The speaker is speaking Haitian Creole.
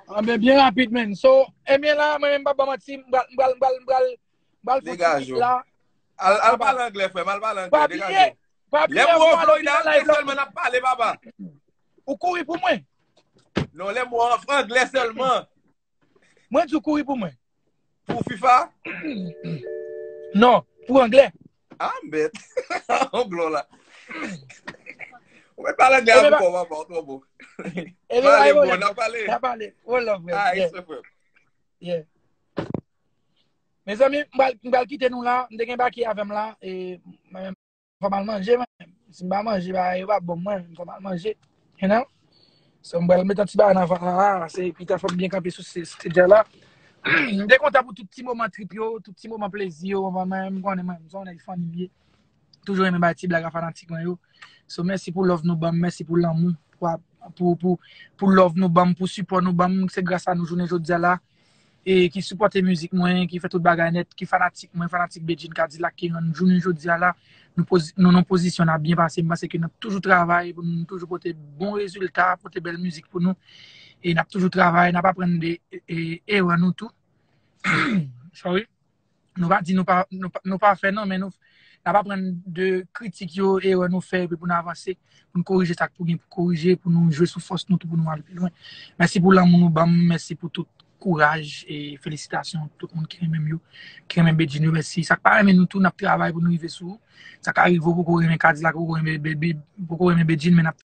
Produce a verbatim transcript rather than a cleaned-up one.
Anben, byen rapid, man. So, ebyen la, mwen menm, m pa ba manti, m pral, m pral, m pral, m pral, m pral fè yon ti Degaje bit w. La. Al, al Apa. Pale anglè, frè m, al pale Pa anglè, degaje bliye, w. pa bliye, Lè m wè w Florida, Florida, vin la, anglè lò. Sèlman n ap pale, papa. Ou kouri pou mwen. Non, lè m wè w anglè sèlman. Mwen di w kouri pou mwen. Pou FIFA? Non, pou anglè. Ah, m bèt. Anglè la. Ou mèt pale anglè Ebyen, avè ba- kò, papa, ou twò bon. Ebyen, Pale, pa bon, pwoblèm. N ap pale. N ap pale. One love, frè. Ah, Yeah, it's a frè. Yeah. Mezanmi, m pral, m pral kite nou la. M te gen Baky avè m la. E mwen menm, fò m al manje, mwen. Si m pa manje, ba, yo pa bon mwen. Fò m al manje. You know? So, m pral met yon ti bagay nan vant lan la. Se pita fò m byen kanpe sou se- stage la. M te kontan pou tout ti moman trip yo, tout ti moman plezi yo. Mwen menm, m konnen mwen, m se yon nèg fanmi m ye. Toujou renmen bay ti blag a fanatik mwen yo. So, mèsi pou love nou ban m, mèsi pou lanmou, pou, pou, pou, pou love nou ban m, pou sipò nou ban m. Se gras a nou jounen jodi a la. E ki sipòte mizik mwen, ki fè tout bagay nèt, ki fanatik mwen, fanatik Bedjine Kadilak ki rann jounen jodi a la, nou pozi, nou nan pozisyon n ap byen pase. M panse ke n ap toujou travay pou nou toujou pote bon rezilta, pote bèl mizik pou nou. E n ap toujou travay, n ap aprann de e, erè nou tou. Sorry. Nou pa di nou pa, nou pa, nou pa fè non, men nou, n ap aprann de kritik yo, erè nou fè, epi pou nou avanse, pou nou korije sa k pou gen pou korije, pou nou jwe sou fòs nou tou, pou nou ale pi lwen. Mèsi pou lanmou nou ban m, mèsi pou tout kouraj e felisitasyon tout moun ki renmen m yo, ki renmen Bedjine yo, mèsi. Sa k pa renmen nou tou, n ap travay pou nou rive sou ou. Sa ka rive ou poko renmen Kadilak, ou poko renmen Baby, poko renmen Bedjine, men n ap